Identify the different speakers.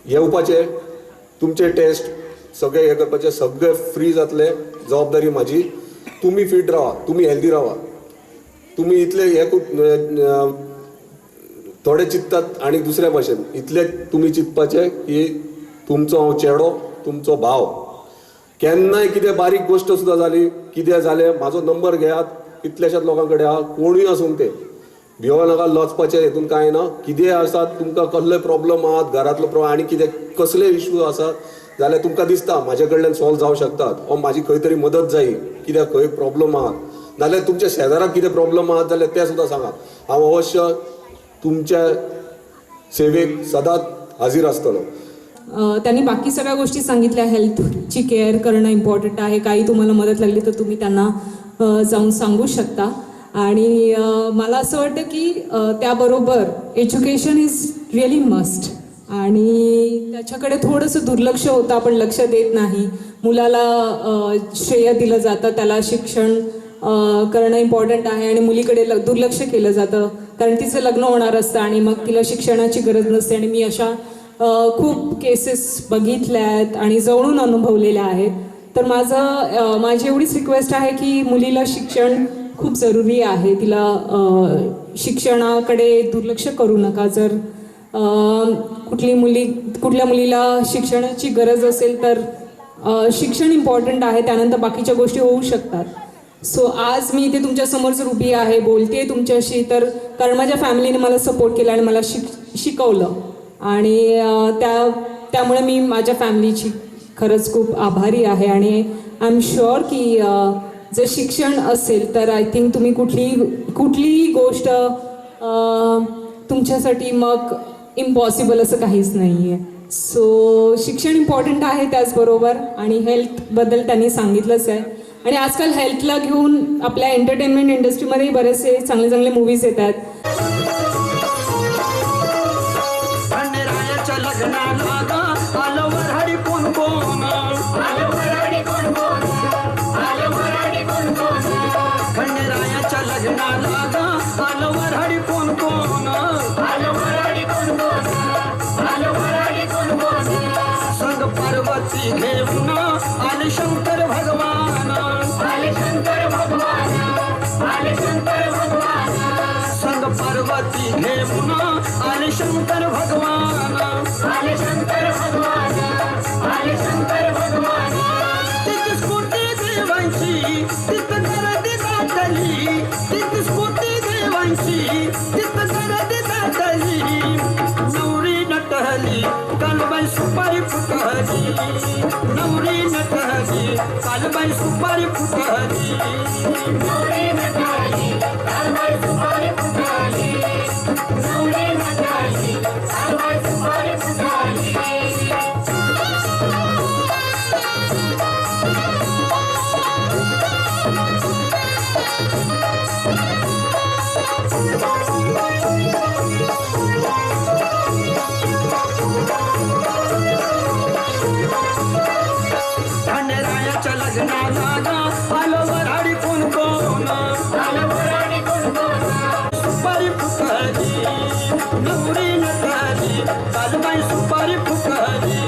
Speaker 1: येवपाचे, तुमचे टेस्ट सगळे हे करपाचे, सगळे फ्री जातले, जबाबदारी माझी. तुमी फिट रावा, तुमी हेल्दी रावा. तुमी इतले हे खूब थोडे चिंततात आनी दुसऱ्या भाशेन इतले तुमी चिंतपाचे की तुमचो हांव चेडो, तुमचो भाव. केन्नाय कितें बारीक गोश्ट सुद्दां जाली, कितें जालें, म्हाजो नंबर घेयात. कितल्याशाच लोकां कडेन आहा, कोणूय आसूं ते भिवो नाका, लजपाचें हितून कांय ना. कितेंय आसात तुमकां, कसले प्रॉब्लम आहात, घरांतलो प्रॉब्लम आनी कितें कसले इशू आसात जाल्यार तुमकां दिसता म्हाजे कडल्यान सॉल्व जावं शकतात ओ म्हाजी खंय तरी मदत जायी, कित्याक खंय प्रॉब्लम आहात नाल्यार तुमच्या शेजाराक कितें प्रॉब्लम आहात जाल्यार ते सुद्दां सांगात. हांव अवश्य तुमच्या सेवेक सदांच हाजीर आसतलो.
Speaker 2: त्यांनी बाकी सगळ्या गोष्टी सांगितल्या. हेल्थची केअर करणं इम्पॉर्टंट आहे. काही तुम्हाला मदत लागली तर तुम्ही त्यांना जाऊन सांगू शकता. आणि मला असं वाटतं की त्याबरोबर एज्युकेशन is really must आणि त्याच्याकडे थोडंसं दुर्लक्ष होतं, आपण लक्ष देत नाही. मुलाला श्रेय दिलं जातं, त्याला शिक्षण करणं इम्पॉर्टंट आहे आणि मुलीकडे दुर्लक्ष केलं जातं, कारण तिचं लग्न होणार असतं आणि मग तिला शिक्षणाची गरज नसते. आणि मी अशा खूप केसेस बघितल्या आहेत आणि जवळून अनुभवलेल्या आहेत. तर माझी एवढीच रिक्वेस्ट आहे की मुलीला शिक्षण खूप जरुरी आहे. तिला शिक्षणाकडे दुर्लक्ष करू नका. जर कुठल्या मुलीला शिक्षणाची गरज असेल तर शिक्षण इम्पॉर्टंट आहे, त्यानंतर बाकीच्या गोष्टी होऊ शकतात. सो आज मी इथे तुमच्यासमोर जर उभी आहे, बोलते तुमच्याशी, तर कारण माझ्या फॅमिलीने मला सपोर्ट केला आणि मला शिकवलं आणि त्यामुळे मी माझ्या फॅमिलीची खरंच खूप आभारी आहे. आणि I am sure की जर शिक्षण असेल तर I think तुम्ही कुठलीही गोष्ट तुमच्यासाठी मग इम्पॉसिबल असं काहीच नाही आहे. सो शिक्षण इम्पॉर्टंट आहे त्याचबरोबर आणि हेल्थबद्दल त्यांनी सांगितलंच आहे. आणि आजकाल हेल्थला घेऊन आपल्या एंटरटेनमेंट इंडस्ट्रीमध्येही बरेचसे चांगले चांगले मूवीज येत आहेत.
Speaker 3: खंडेरायाच्या लग्नाला ग आलं वऱ्हाडी कोण कोण, खंडेरायाच्या लग्नाला ग आलं वऱ्हाडी कोण कोण, संग पार्वती घेऊन आले शंकर भगवान, संग पार्वती घेऊन आले शंकर भगवान. तिथं स्फूर्ती देवांची तिथं गर्दी दाटली, तिथं स्फूर्ती देवांची तिथं गर्दी दाटली. नवरी नटली कालबाई सुपारी फुटली, नवरी नटली कालबाई सुपारी फुटली. खंडेरायाच्या लग्नाला ग आलं वऱ्हाडी कोण कोण, सुपारी फुटली, नवरी नटली कालबाई सुपारी फुटली.